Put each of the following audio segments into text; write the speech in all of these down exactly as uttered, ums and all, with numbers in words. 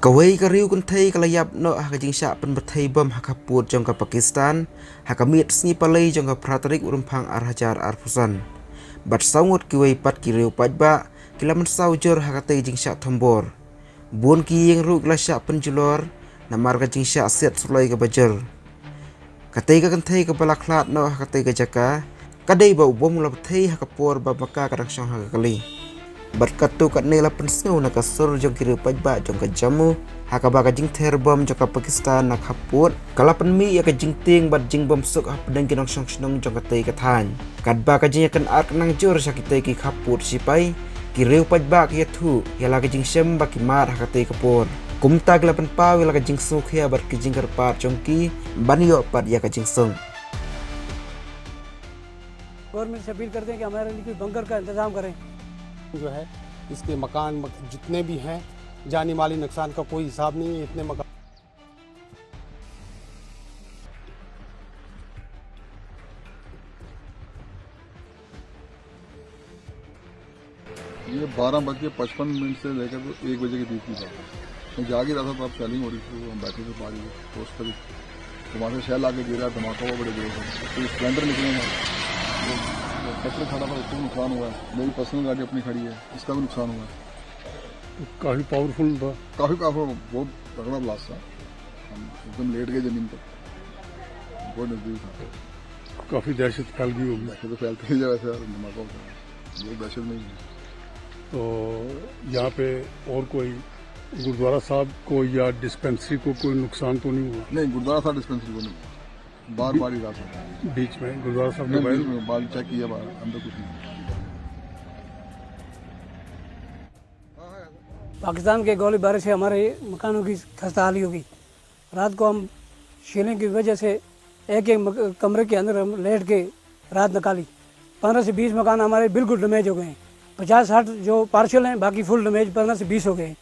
Kawei ka riew kynthei ka la ïap noh ha ka jingshah pynbthei bom ha ka pud jong ka Pakistan ha ka miet sngi Palei jong ka phra tarik u Rymphang ar hajar arphew san. Bad saw ngut kiwei pat ki riew paidbah ki la mynsaw jur ha katei ka jingshah thombor. Bun ki ïing ruh ki la shah pynjulor namar ka jingshah siat suloi kaba jur. Katei ka kynthei kaba la khlad noh ha katei ka jaka ka dei ba u bom u la bthei ha ka por ba ma ka ka dang shong ha ka kali. Bad katto katne la pynsngew na ka sur jong ki riew paidbah jong ka Jammu ha kaba ka jingther bom jong ka Pakistan na ka pud ka la pynmih ïa ka jingtieng bad jingbymsuk hapdeng ki nongshong shnong jong katei ka thaiñ. Katba ka jingïakynad ka nang jur sha kitei ki khappud shipai, ki riew paidbah ki ïathuh ïa la ka jingshem ba ki mad ha katei ka por. Kumta ki la pynpaw ïa la ka jingsngewkhia bad ki jingkyrpad jong ki ban ïoh pat ïa ka jingsuk. गवर्नमेंट से अपील करते हैं कि हमारे लिए कोई बंकर का इंतजाम करें। जो है, इसके मकान मक-, जितने भी हैं, जानी माली नुकसान का कोई हिसाब नहीं है। इतने मकान ये बारह बज के पचपन मिनट से लेकर तो एक बजे के बीच की बात है। मैं जाग ही रहा था, तब शेलिंग हो रही थी, तो हम बैठे थे बाहर ही, दोस्त थे। तो वहाँ से शेल आके गिरा, धमाका हुआ बड़े जोर से। तो स्प्लेंडर निकले हैं, तो ट्रैक्टर खड़ा था, उसको भी नुकसान हुआ है। मेरी पर्सनल गाड़ी अपनी खड़ी है, इसका भी नुकसान हुआ है। काफ़ी पावरफुल था। काफ़ी पावरफुल, बहुत तगड़ा ब्लास्ट था। हम एकदम लेट गए ज़मीन पर, बहुत नज़दीक था। काफ़ी दहशत फैल गई होगी। दहशत तो फैलती ही है वैसे, धमाका होता है, बहुत दहशत में ही है। तो यहाँ पे और कोई गुरुद्वारा साहब को या डिस्पेंसरी को कोई नुकसान तो नहीं हुआ? नहीं, गुरुद्वारा साहब डिस्पेंसरी को नहीं हुआ, बार बार ही रात होता है। बीच में गुरुद्वारा साहब के नहीं, बाहर? बीच में बाहर चेक किया, बाहर अंदर कुछ नहीं। पाकिस्तान के गोलीबारी से हमारे मकानों की खस्ता हाली होगी। रात को हम शेलिंग की वजह से एक एक मक-, कमरे के अंदर हम लेट के रात निकाली। पन्द्रह से बीस मकान हमारे बिल्कुल डैमेज हो गए हैं। पचास साठ जो पार्शियल हैं, बाकी फुल डैमेज पन्द्रह से बीस हो गए हैं।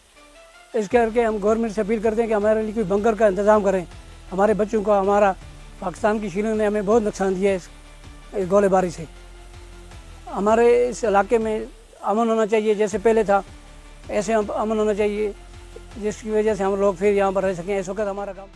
इस करके हम गवर्नमेंट से अपील करते हैं कि हमारे लिए कोई बंकर का इंतज़ाम करें। हमारे बच्चों का, हमारा, पाकिस्तान की शेलिंग ने हमें बहुत नुकसान दिया है इस, इस गोलीबारी से। हमारे इस इलाके में अमन होना चाहिए, जैसे पहले था, ऐसे अम-, अमन होना चाहिए, जिसकी वजह से हम लोग फिर यहाँ पर रह सकें। इस वक्त हमारा काम